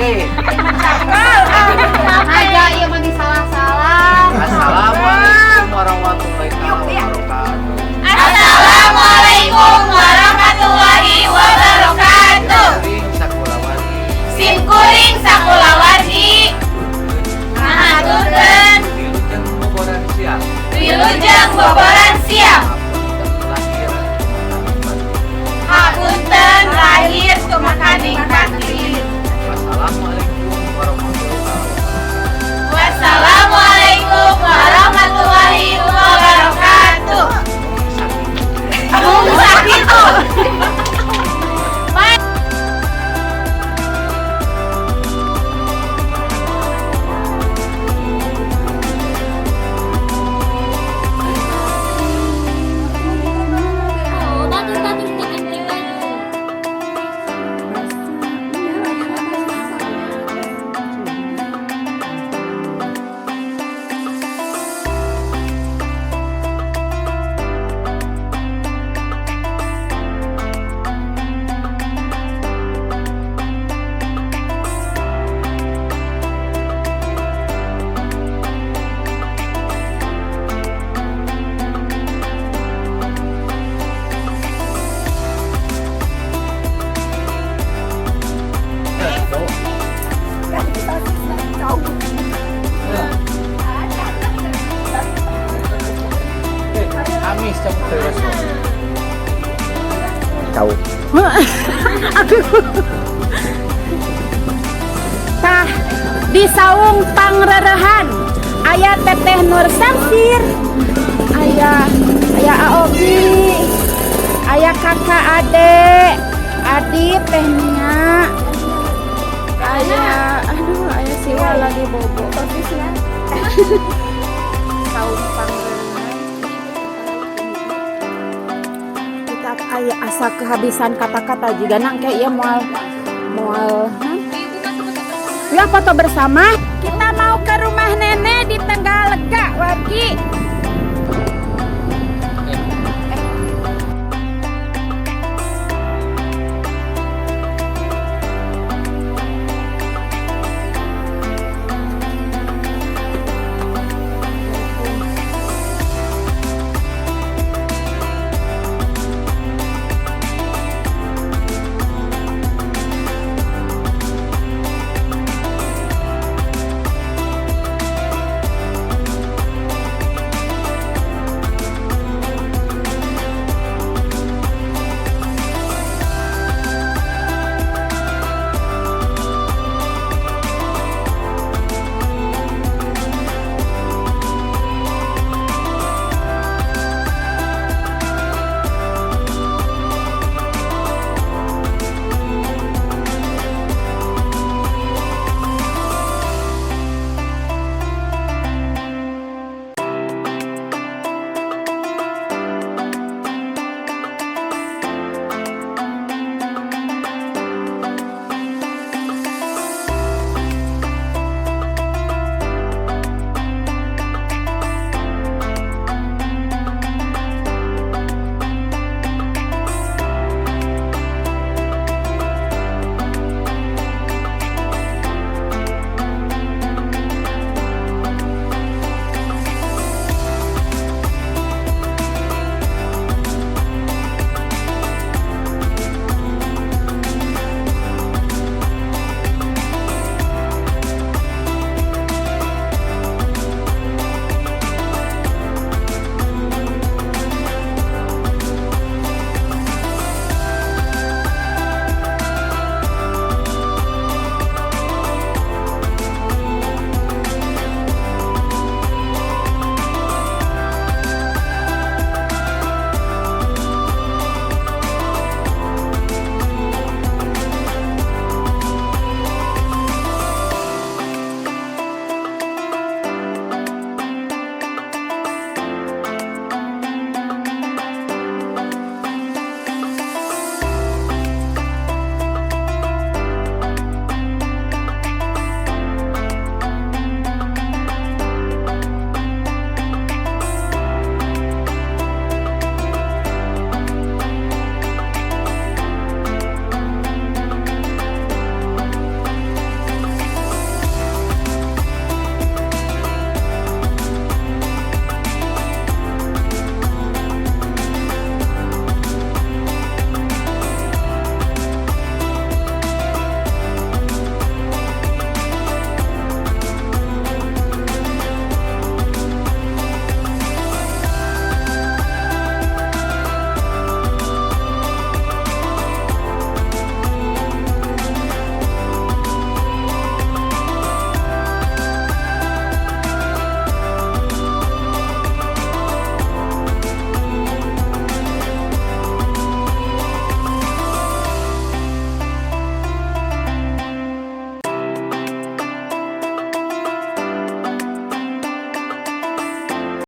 Oke. Aja ieu mah disalah-salah. Assalamualaikum warahmatullahi wabarakatuh. Assalamualaikum warahmatullahi wabarakatuh. Kuring sakulawargi. Sim kuring sakulawargi ngahaturkeun Wilujeng boboran siang. Wilujeng boboran siang. Hapunten lahir Hapunten lahir tumekaning batin. Wassalamualaikum warahmatullahi wabarakatuh. Wassalamualaikum warahmatullahi wabarakatuh. Mung sakitu. Oh, bagus-bagus tuh ganti baju. Amis cok terus. Tahu. Aduh. Tah, di Saung Pangrerehan aya Teteh Nur Samsir, aya aya Aogi, aya kakak ade, Adit, Teh Nia, aya, aduh, aya siwa lagi bobo. Saung Pangrerehan kita aya asa kehabisan kata-kata juga nang kayak iya moal moal. Ya, foto bersama. Kita mau ke rumah nenek di Tegalega, wargi.